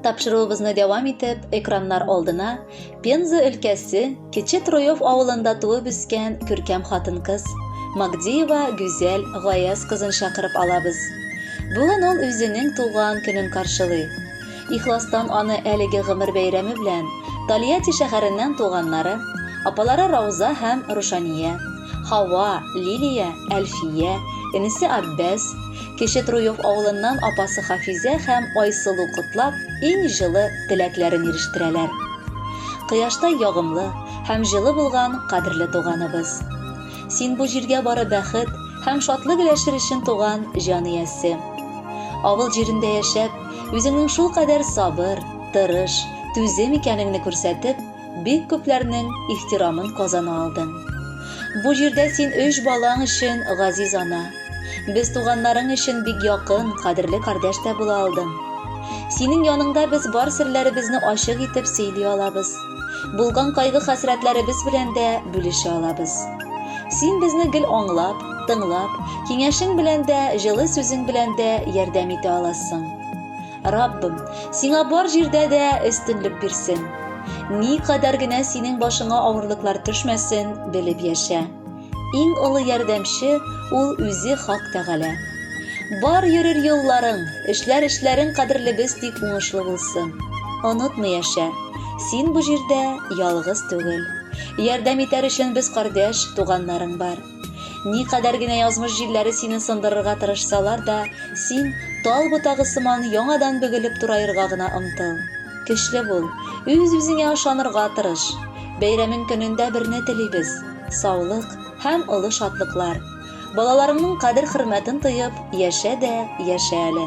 Тапшыруыбызны дәвам итеп, экраннар алдына Пенза өлкәсе Кече Троев авылында туып үскән күркәм хатын-кыз Магдиева Гүзәл Гаяз кызын чакырып алабыз. Бүген ул үзенең туган көнен каршылый. Ихластан аны әлеге гомер бәйрәме белән Тольятти шәһәреннән туганнары, апалары Рауза һәм Рушания, Һава, Лилия, Әлфия, энесе Аббәс, Кече Труев авылыннан апасы Хафизә һәм Айсылу котлап, иң җылы теләкләрен ирештерәләр. Кояштай ягымлы һәм җылы булган кадерле туганыбыз. Син бу җиргә бары бәхет һәм шатлык өләшер өчен туган җан иясе. Авыл җирендә яшәп, үзеңнең шулкадәр сабыр, тырыш, түзем икәнеңне күрсәтеп, бик күпләрнең ихтирамын казана алдың. Бу җирдә син өч балаң өчен газиз ана. Без туганнарың өчен бик якын, кадерле кардәш тә була алдың. Синең яныңда без бар серләребезне ачык итеп сөйли алабыз. Булган кайгы-хәсрәтләребез белән дә бүлешә алабыз. Син безне гел аңлап, тыңлап, киңәшең белән дә, җылы сүзең белән дә ярдәм итә аласың. Раббым, сиңа бар җирдә дә өстенлек бирсен. Ни кадәр генә синең башыңа авырлыклар төшмәсен, белеп яшә. Иң олы ярдәмче ул үзе Хак Тәгалә. Бар йөрер юлларың, эшләр эшләрең кадерлебез тик уңышлы булсын. Онытмый яшә. Син бу җирдә ялгыз түгел. Ярдәм итәр өчен без кардәш, туганнарың бар. Никадәр генә язмыш җилләре сине сындырырга тырышсалар да, син тал ботагы сыман яңадан бөгелеп тураерга гына омтыл. Көчле бул, үз-үзеңә ышанырга тырыш. Бәйрәмең көнендә берне телибез, саулык һәм олы шатлыклар. Балаларыңның кадер-хөрмәтен тоеп, яшә дә яшә әле.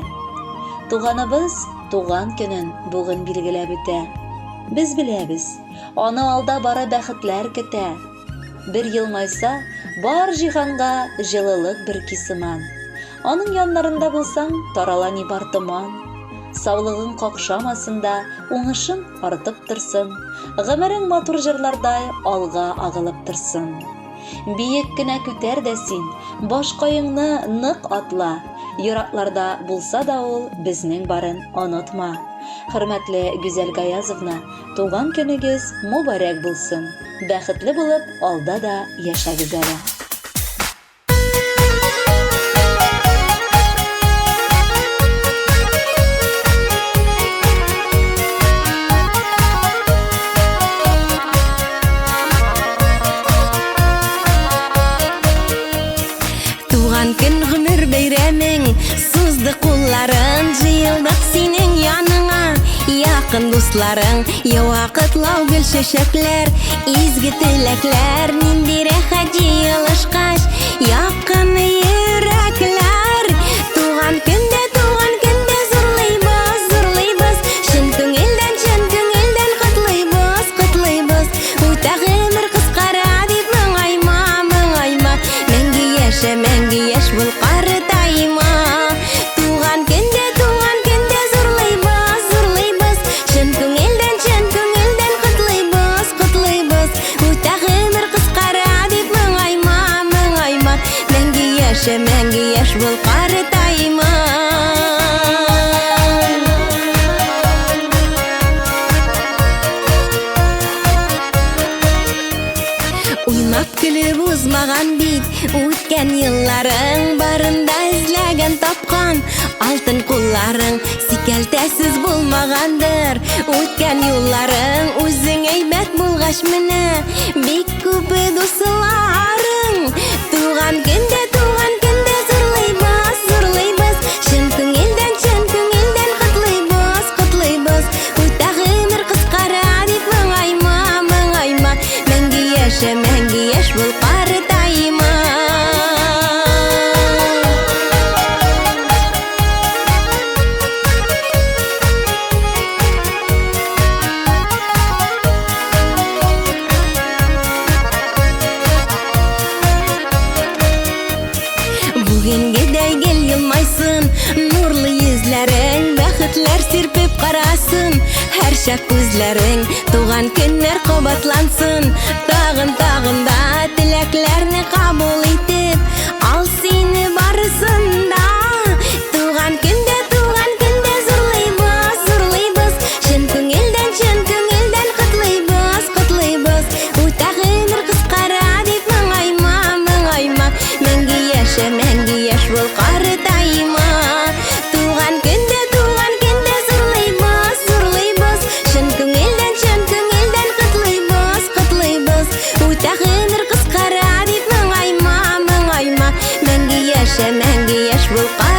Туганыбыз туган көнен бүген билгеләп үтә. Без беләбез, аны алда бары бәхетләр көтә. Бер елмайса, бар җиһанга җылылык бөрки сыман. Аның яннарында булсаң, тарала ни бар томан. Саулыгың какшамасын да, уңышың артып торсын. Гомерең матур җырлардай алга агылып торсын. Биек кенә күтәр дә син, башкаеңны нык атла. Еракларда булса да ул безнең барын онытма. Хөрмәтле Гүзәл Гаязовна, Туган көнегез мобарәк булсын! Бәхетле булып алда да яшәгез әле! Туган көн гомер бәйрәмең Сузды кулларын җыелдык синең яныңа Якын дусларың ява котлау гөл чәчәкләр Изге теләкләр нинди рәхәт җыелышкач Якын йөрәкләр Туган көндә туган көндә зурлыйбыз зурлыйбыз Чын күңелдән чын күңелдән котлыйбыз котлыйбыз Үтә гомер кыскара дип моңайма моңайма Мәңге яшә мәңге яшь бул картайма Туган көндә туган көндә зурлыйбыз зурлыйбыз Чын күңелдән чын күңелдән котлыйбыз котлыйбыз Үтә гомер кыскара дип моңайма моңайма Мәңге яшә мәңге яшь бул картайма Уйнап көлеп узмаган бит үткән елларың барында эзләгән тапкан алтын кулларың сикәлтәсез булмагандыр үткән юлларың үзең әйбәт булгач менә бик күп дусларың туган көндә туган көндә зурлыйбыз зурлыйбыз чын күңелдән чын күңелдән котлыйбыз котлыйбыз Үтә гомер кыскара дип моңайма, моңайма. Мәңге яшә, мәңге яшь бул, картайма. Бүгенгедәй гел елмайсын, нурлы йөзләрең, бәхетләр сирпеп карасын, һәрчак күзләрең, туган көннәр кабатлансын, тагын тагын да теләкләрне кабул итеп, ал сине барысын да. Туган көндә, туган көндә зурлыйбыз, зурлыйбыз, Яшь бул.